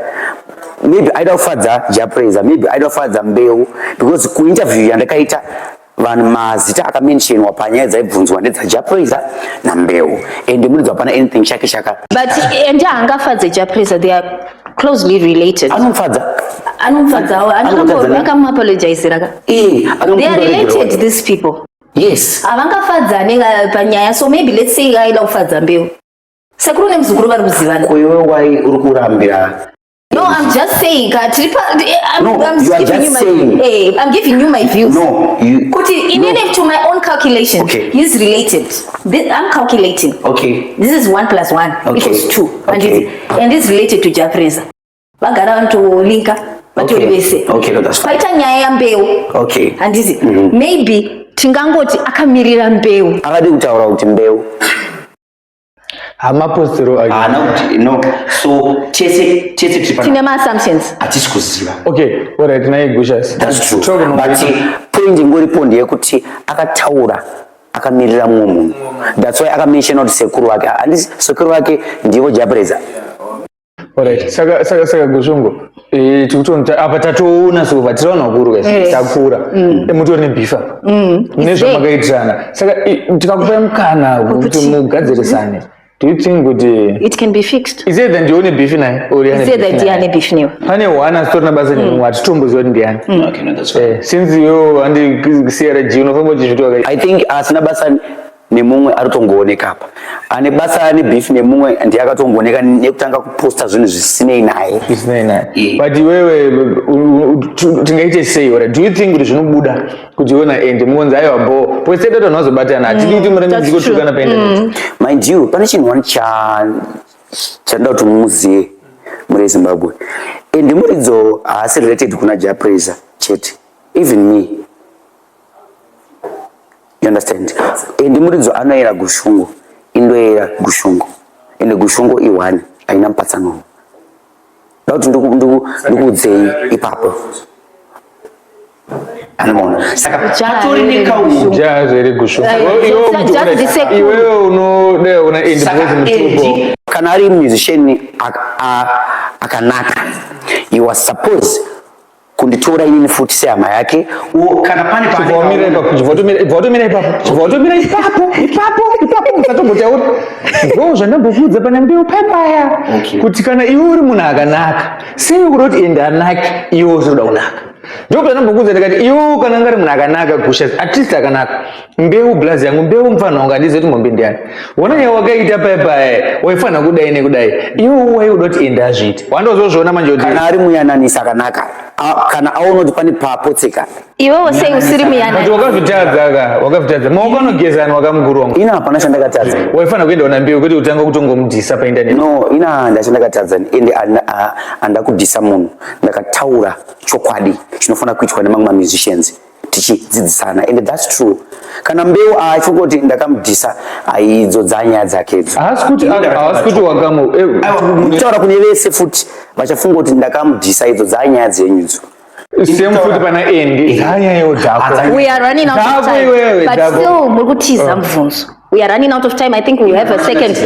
maybe aida kufadza Jah Prayzah, maybe aida kufadza Mbeu, because kuinterview yandakaita, vanhu mazita akamentionwa panyaya dzaibvunzwa ndedzaJah Prayzah naMbeu. Andy Muridzo hapana anything chake chaka But Andy haangafadze Jah Prayzah, they are closely related. Anomufadza. Anomufadzawo. Anomufadza ne? Akamuapologizira ka. They are related, these people. Yes. Havangafadzane panyaya, so maybe let's say aida kufadza Mbeu. Sekuru nemuzukuru vari kuzivana. Ko iwe wai uri kurambira? No, I'm just saying ka tiri pa I'm, No, I'm you are giving just you my saying. I'm giving you my views. No, you Kuti inini, to my own calculation, he's related. This, I'm calculating. This is one plus one equals two. And he's related to Jah Prayzah. Vagara vanotolinka vatori vese. Okay, no, that's fine. Paita nyaya yaMbeu. Handiti? Maybe tingangoti akamirira Mbeu. Akadi kutaura kuti Mbeu. Hamapostero ake. Haana kuti no, so tese tese tiri Tine maassumptions. Hatisi kuziva. Okay, alright, naye Gushas. That's true. Talk But point ingoripo ndeyekuti akataura akamirira mumwe munhu. That's why akamentiona kuti sekuru vake, handisi sekuru vake ndivo Jah Prayzah. Alright, saka Gushungo, tikutoona apa, tatoona sova tiri vanhu vakuru guys, takura. Mutori nebeef apa. Nezvamakaitirana. Saka tikakupai mukana kuti mugadzirisane, do you think kuti It can be fixed? Is either ndione beef naye or ane Is either beef naye? ndiane beef newe. Pane one asitorina basa nemumwe, hatitomboziva kuti ndiani. Okay, no, that's fine. Since iwewe handi CRG unofamba uchizviti wakaita. I think asina basa nemumwe ari kutongooneka apa. Ane basa nebeef nemumwe ndiye akatongooneka nekutanga kuposta zvinhu zvisinei naye. Zvisinei naye. Yeah. But iwewe tingaite sei? Ora, do you think kuti zvinobuda kuti iwe naAndy mungonzi aiwa bo, because tete vanhu vazobatana, hatidi kuti murambe That's muchikotukana painternet. Mind you, pane chinhu one chandoda kuti muzive muri Zimbabwe. Andy Muridzo haasi related kuna Jah Prayzah chete, even me, you understand? Andy Muridzo anoyera Gushungo, indoyera Gushungo, ende Gushungo i1, haina mupatsanuro. Da kuti ndikuudzei ipapo, anoona saka patori nekaunhu. Jazvere Gushungo. Just the second. Iwewe unoda una Andy Saka because mutupo. Andy, kana ari musician Akanaka, he was supposed kunditora inini futi sehama yake. Kana pane Chibva wamira ipapo, chibva watomira ipapo, chibva watomira ipapo, ipapo, ipapo, usatombotaura. Ndo zvandambokuudza pana Mbeu pepaya kuti kana iwe uri munhu akanaka, sei ukuda kuti ende anake, iwe usiri kuda kunaka? Ndo pandambokuudza ndikati iwe kana ungari munhu akanaka, Gusha artist akanaka, Mbeu blazi yangu, Mbeu mufana wangu, handizivi kuti mombe ndiani. Wona yawakaita pepaya, waifanira kudai nekudai, iwe waiuda kuti ende azviite. Wandozozviona manje kuti Kana ari muyananisi akanaka, kana aona kuti pane papotseka. Iwewo sei usiri But muyanani? wakazvitadza ka, wakazvitadza. Maoko anogezana wakamukuru wangu. Ina hapana chandakatadza. Waifanira kuenda una Mbeu kuti utanga kutongomudhisa painternet. No, ina handa chandakatadza, ende handakudhisa munhu. Ndakataura chokwadi chinofanira kuitwa nemamwe mamusicians, tichidzidzisana, and that's true. Kana Mbeu achingoti ndakamudhisa, aidzo dzanyaya dzakedzo. Haasi kuti wakamu Kutaura kune vese futi vachafunga kuti ndakamudhisa, idzo dzanyaya dzenyu idzo. Same futi pana Andy, dzanyayawo dzako. We are running out of Dzako time. iwewe, But dzako. still muri kutiza mubvunzo. We are running out of time. I think we have a second.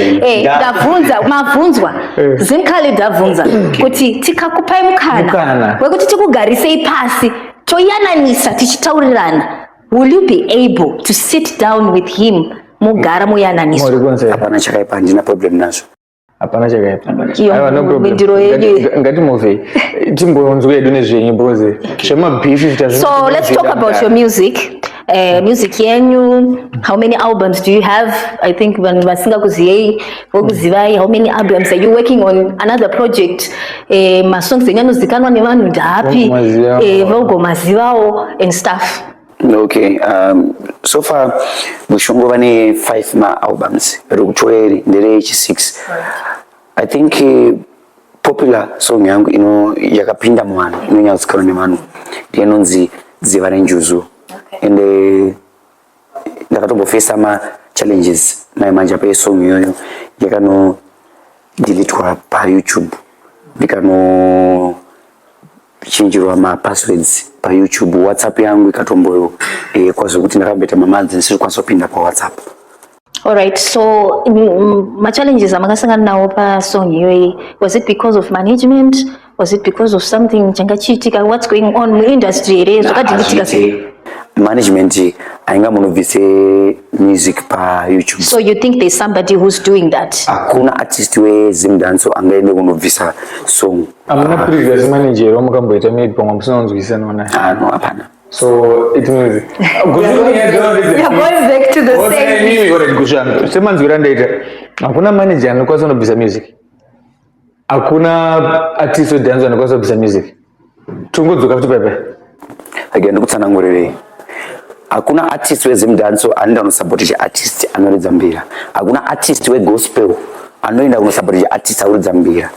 Ndabvunza, mabvunzwa. Zimkali ndabvunza kuti tikakupai mukana Mukana. wekuti tikugarisei pasi, toyananisa, tichitaurirana, will you be able to sit down with him, mugara muyananiswa? Muri kunze. Hapana chakaipa, handina problem nazvo. Hapana chakaipa. Iyo Aiwa, no problem. mhinduro yenyu. Ngatimuvhei timbonzwe yedu nezvenyu, because zvemabeef. So let's talk about your music. Music yenyu, how many albums do you have? I think vanhu vasingakuziyei vokuzivai. How many albums are you working on? Another project? Masongs enyu anozikanwa nevanhu ndaapi? Vogomazivawo. Vogomazivawo and stuff. Okay, so far Gushungo vane 5 maalbums, rekutoeri nderechi6. I think popular song yangu ino yakapinda muvanhu, inonyatsozikanwa nevanhu, ndinonzi "Dziva Renjuzu". And ndakatombofesa machallenges nayo manje apa yesong iyoyo, yakanodilitwa paYouTube, ndikano chinjirwa mapasswords paYouTube, WhatsApp yangu ikatombo kwazvokuti ndakamboita mamonths ndisiri kukwanisa kupinda paWhatsApp. Alright, so machallenges amakasangana nawo pasong iyoyi, was it because of management? Was it because of something changa chiitika? What's going on muindustry here? Zvakadhilitika sei? Management ainga munobvise music paYouTube. So you think there's somebody who's doing that? Hakuna artist weZimdancehall angaende kunobvisa song. Hamuna previous manager wamukamboita maybe pamwe musina kunzwisisana naye? Ah, no, hapana. So it means We are going back to the same. Semanzwiro andaita, hakuna manager anokwanisa kunobvisa music, hakuna artist wedancehall anokwanisa kubvisa music. Tongodzoka futi paipai. Again, ndikutsanangurirei, hakuna artist weZimdancehall anoenda kunosapota artist anoridza mbira. Hakuna artist wegospel anoenda kunosapota artist anoridza mbira.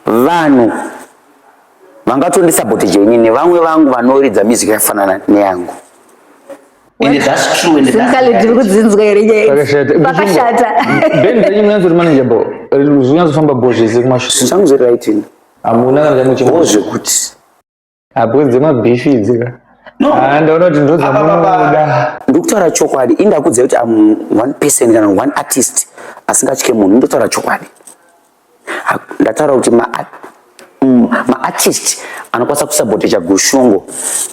Vanhu vangatondisapota inini vamwe vangu vanoridza music yakafanana neyangu. And that's true and that's Zinkale, ndiri kudzinzwa here nyaya idzi? Pakashata. Pakashata. Band renyu munyatsoti manager bo zvinyatsofamba bo zvese kumashure? Zvangu zviri right ini. Hamuna kana chamwe chimwe? Bo zvekuti. Hapo dzemabeef idzi ka. No. Ah, ndaona kuti ndo dzamunoda. Ndikutaura chokwadi. Indakudzai kuti am one person kana one artist asingatye munhu. Ndotaura chokwadi. Ndataura kuti maartist anokwanisa kusabotecha Gushungo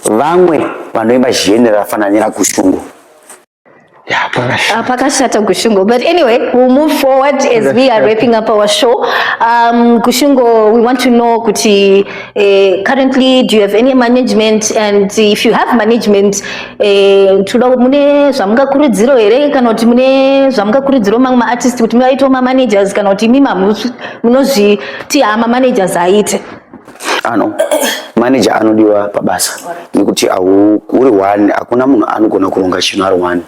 vamwe vanoimba genre rafanana neraGushungo. Ya, pakashata. Pakashata, Gushungo. But anyway, we'll move forward as we are wrapping up our show. Gushungo, we want to know, kuti, currently, do you have any management? And if you have management, toda mune zvamungakurudziro here kana kuti mune zvamungakurudziro mamwe maartist kuti muvaitewo mamanagers, kana kuti imi munozviti ha, mamanagers aite? Ano manager anodiwa pabasa, nekuti uri one, hakuna munhu anogona kuronga chinhu ari one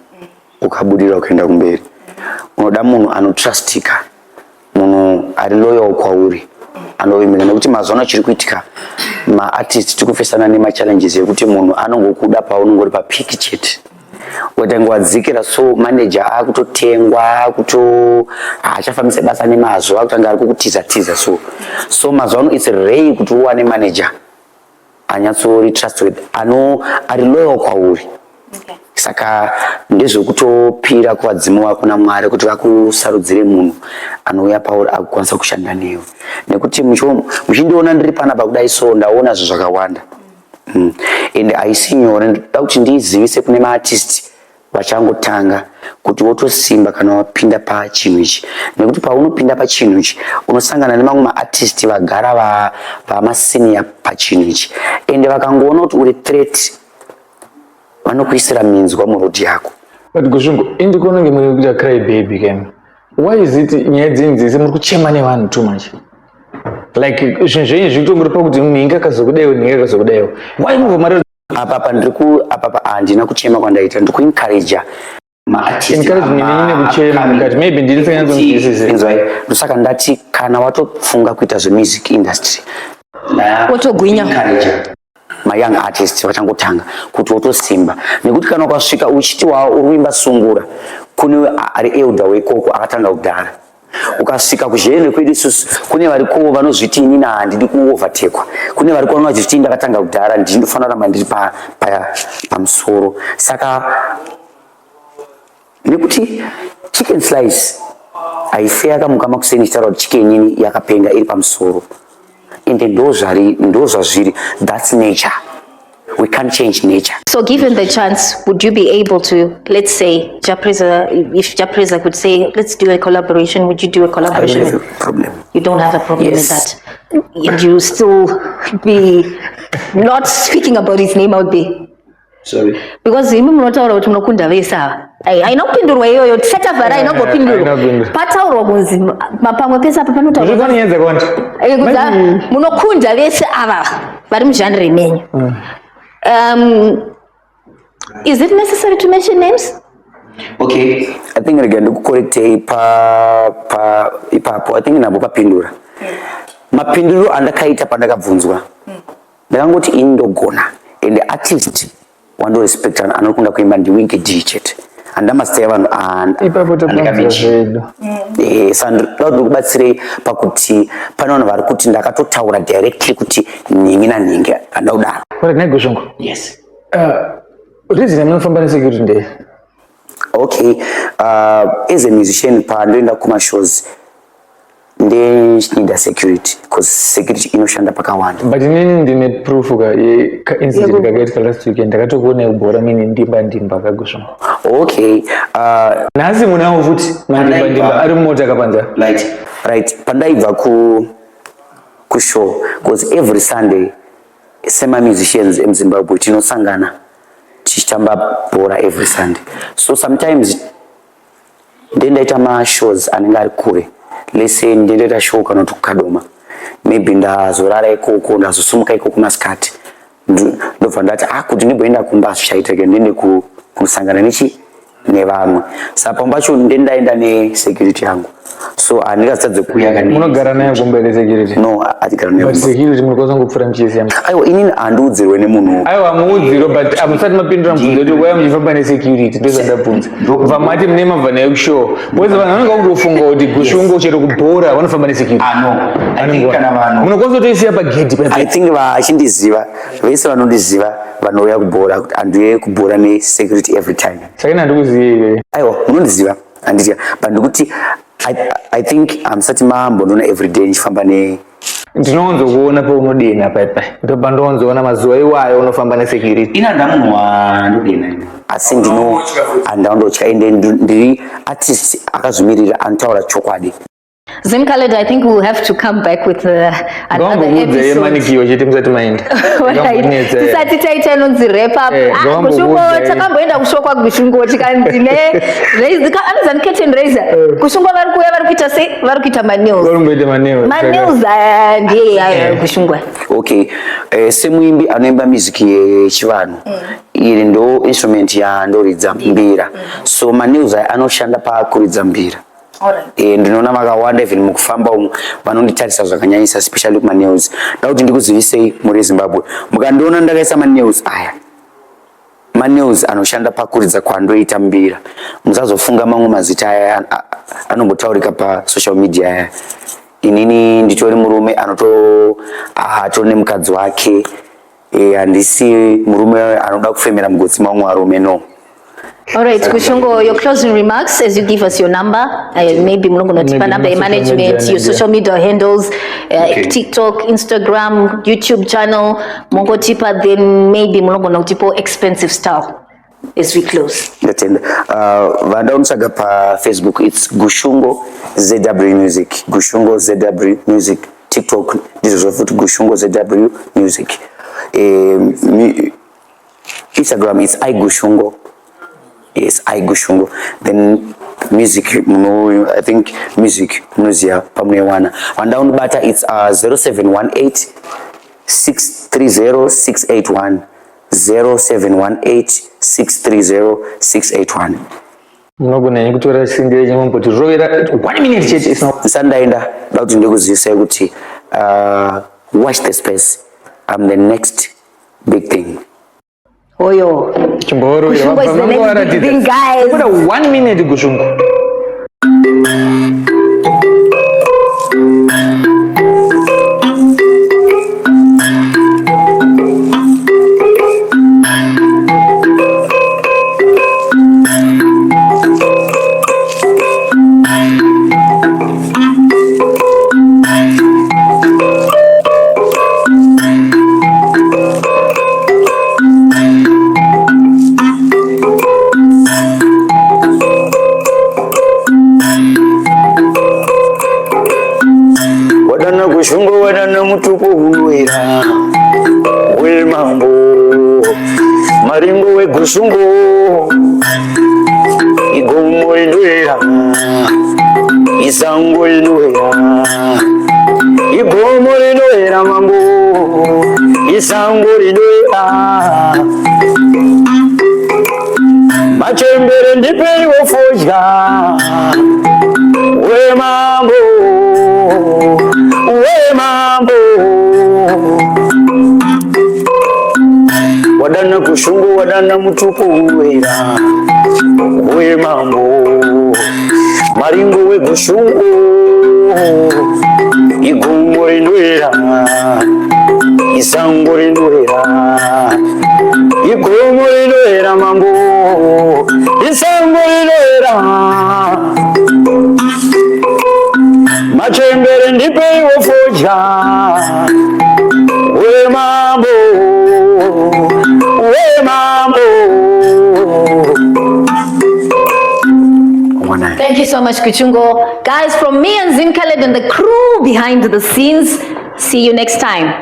ukabudirira ukaenda kumberi. Unoda munhu anotrustika, munhu ari loyal kwauri, anovimbika, nekuti mazuva ano chiri kuitika, maartist tiri kufesana nemachallenges ekuti munhu anongokuda paunongori papeak chete, ukatange wadzikira. So manager akutotengwa, akuto haachafambisa basa nemazvo, akutanga ari kukutiza tiza. So mazuva ano it's rare kuti uwane manager anyatsori trustworthy, ano ari loyal kwauri. Saka ndezvekutopira kuvadzimu vako naMwari kuti vakusarudzire munhu anouya pauri akukwanisa kushanda newe, nekuti muchindiona ndiri panapa kudai, so ndaona zvinhu zvakawanda. Ende haisi nyore. Ndoda kuti ndizivise kune maartist vachangotanga kuti wotosimba kana wapinda pachinhu ichi, nekuti paunopinda pachinhu ichi unosangana nemamwe maartist vagara vamasenior pachinhu ichi, ende vakangoona kuti uri threat, vanokuisira minzwa muroad yako. But Gushungo, indikuona kunge muri kuita cry baby kani. Why is it nyaya dzenyu dzese muri kuchema nevanhu too much? Like zvinhu zvenyu zviri kutongori pakuti nhingi akazokudaiwo, nhingi akazokudaiwo. Why mubva mari Apapa ndiri ku apapa handina kuchema kwandaita, ndiri kuencouragea Encouragement inini nekuchema, ndikati maybe ndiri singanzonzwisise. Inzwai, ndosaka ndati kana watofunga kuita zvemusic industry, Wotogwinya. Mayoung artist vachangotanga kuti wotosimba, nekuti kana ukasvika uchiti wa uri kuimba sungura, kune ari elder wekoko akatanga kudhara. Ukasvika kuzhende kwedu isusu, kune varikowo vanozviti inini handidi kuovertakwa, kune variko vanozviti ndakatanga kudhara, ndinofanira kuramba ndiri pamusoro. Saka nekuti Chicken Slice haife yakamuka makuseni ichitaura kuti Chicken Inn yakapenga, iri pamusoro, ende ndo zvazviri. That's nature, we can't change nature. So given the chance, would you be able to, let's say, Jah Prayzah, if Jah Prayzah could say, "Let's do a collaboration," would you do a I don't collaboration? Have a problem. You don't have a problem Yes. with that. And you still be not speaking about his name out there. Sorry? Because imi munotaura kuti munokunda vese ava. Ai, haina kupindurwa iyoyo, tisatavhara, haina Haina kumbopindurwa. kupindurwa. Pataurwa kunzi pamwe pese apa panotaurwa Zviri nyaya dzakawanda. Kunzi munokunda vese ava vari mugenre menyu. Is it necessary to mention names? Okay, I think rega ndikucorrectei pa pa ipapo. I think nabo papindura mapinduriro andakaita pandakabvunzwa. Ndakangoti ini ndogona, and artist wandorespecta anokunda kuimba ndiWinky D chete. Handina mazita evanhu Ipapo topanzwa andikamention. zvedu. Saka ndoda kuti ndikubatsirei pakuti pane vanhu vari kuti ndakatotaura directly kuti nhingi nanhingi. Handa kudaro. Alright, naGushungo. Yes. Reason yamunofamba nesecurity ndei? Okay, as a musician, pandoenda kumashows ndinoda security, because security inoshanda pakawanda. But inini ndine proof ka yekaincident kakaitika last weekend. Ndakatokuona kubhora mine ndimba ndimba kaGushungo. Okay. Nhasi munawo futi mandimba ndimba ari mumota kapanza. Right, pandaibva ku kushow, because every Sunday semamusicians emuZimbabwe tinosangana tichitamba bhora every Sunday. So sometimes ndendaita mashows anenge ari kure, let's say ndendaita show kana kuti kuKadoma, maybe ndazorara ikoko, ndazosumuka ikoko masikati, ndobva ndati, ah, kuti ndimboenda kumba hazvichaitike, ndiende kunosangana nechi nevamwe. Saka pamwe pacho ndendaenda nesecurity yangu, so handingazitadze kuuya kani. Munogara naye kumba here security? No, atigara naye But kumba. security munokwanisa kungopfuura muchiisiya. Aiwa, inini handiudzirwe nemunhu. Aiwa, muudziro, but hamusati mapindura mubvunzo kuti waya muchifamba nesecurity. Ndozvandabvunza. Kubva mati mune mabva nayo kushow, because vanhu vanenge vakutofunga kuti Gushungo chero kubhora vanofamba nesecurity. Ah, no, I think kana vanhu Munokwanisa kutoisiya pagedhi. I think vachindiziva vese, vanondiziva vanouya kubhora, kuti handiuye kubhora nesecurity every time. Saka ini handikuzivi. Aiwa, munondiziva, handitya, but ndikuti I think hamusati mambondiona everyday ndichifamba ne Ndinowanzokuona paunodena paipai, ndopandowanzoona mazuva iwayo unofamba nesecurity. Ina ndamunhu wandodena ini, asi ndino handaundotya, ende ndiri artist akazvimirira anotaura chokwadi. Zim Khaled, I think we'll have to come back with another Ngavambobudza episode. yemanicure chete musati maenda. Alright. Tisati taita inonzi wrap up. Eh, Ah, ngavambobudza, Gushungo, takamboenda kushow kwaGushungo, tikanzi ne anonzi curtain raiser. Gushungo vari kuuya, vari kuita sei? Vari kuita manails. Varumboita manails. Manails aya ndiye aya Gushungo. Okay, semuimbi anoimba music yechivanhu, iri ndo instrument yandoridza, mbira. So manails aya anoshanda pakuridza mbira. Ndinoona vakawanda even mukufamba umu vanonditarisa zvakanyanyisa, especially kumanails. Da kuti ndikuzivisei muri Zimbabwe, mukandiona ndakaisa manails aya, manails anoshanda pakuridza kwandoita mbira. Musazofunga mamwe mazita aya anombotaurika pasocial media aya. Inini nditori murume anoto atori nemukadzi wake. Handisi murume anoda kufemera mugotsi mamwe varume, no. All right, Gushungo, your closing remarks as you give us your number. Maybe munogona Maybe number my social management, media, your social media handles, Okay. TikTok, Instagram, YouTube channel, mongotipa, then maybe munogona kutipa expensive style as we close. Ndatenda. Vanda unotsvaga paFacebook, it's Gushungo ZW Music. Gushungo ZW Music. TikTok ndizvo futi, Gushungo ZW Music. Instagram, it's iGushungo. Yes, iGushungo. Then music muno, I think music munoziva pamunoiwana. Vanda unobata, it's 0718 630 681, 0718 630 681. Munogona henyu kutora singire chimomboti rovera one minute chete isina. Ndisati ndaenda, da kuti ndikuzivisai kuti watch the space, I'm the next big thing. Oyo. Chimborovera. Gushungo is the next big thing, guys. Kuda one minute, Gushungo. Wadana Gushungo, wadana mutupo unoera wemambo maringo weGushungo, igomo rinoera, isango rinoera, igomo rinoera mambo, isango rinoera. Machembere, ndipeiwo fodya wemambo, wemambo. Wadana Gushungo, wadana mutupo unoera wemambo maringo weGushungo, igomo rinoera, isango rinoera, igomo rinoera mambo, isango rinoera. Machembere, ndipeiwo fodya wemambo, wemambo. Mwana. Thank you so much, Gushungo. Guys, from me and Zim Khaled and the crew behind the scenes, see you next time.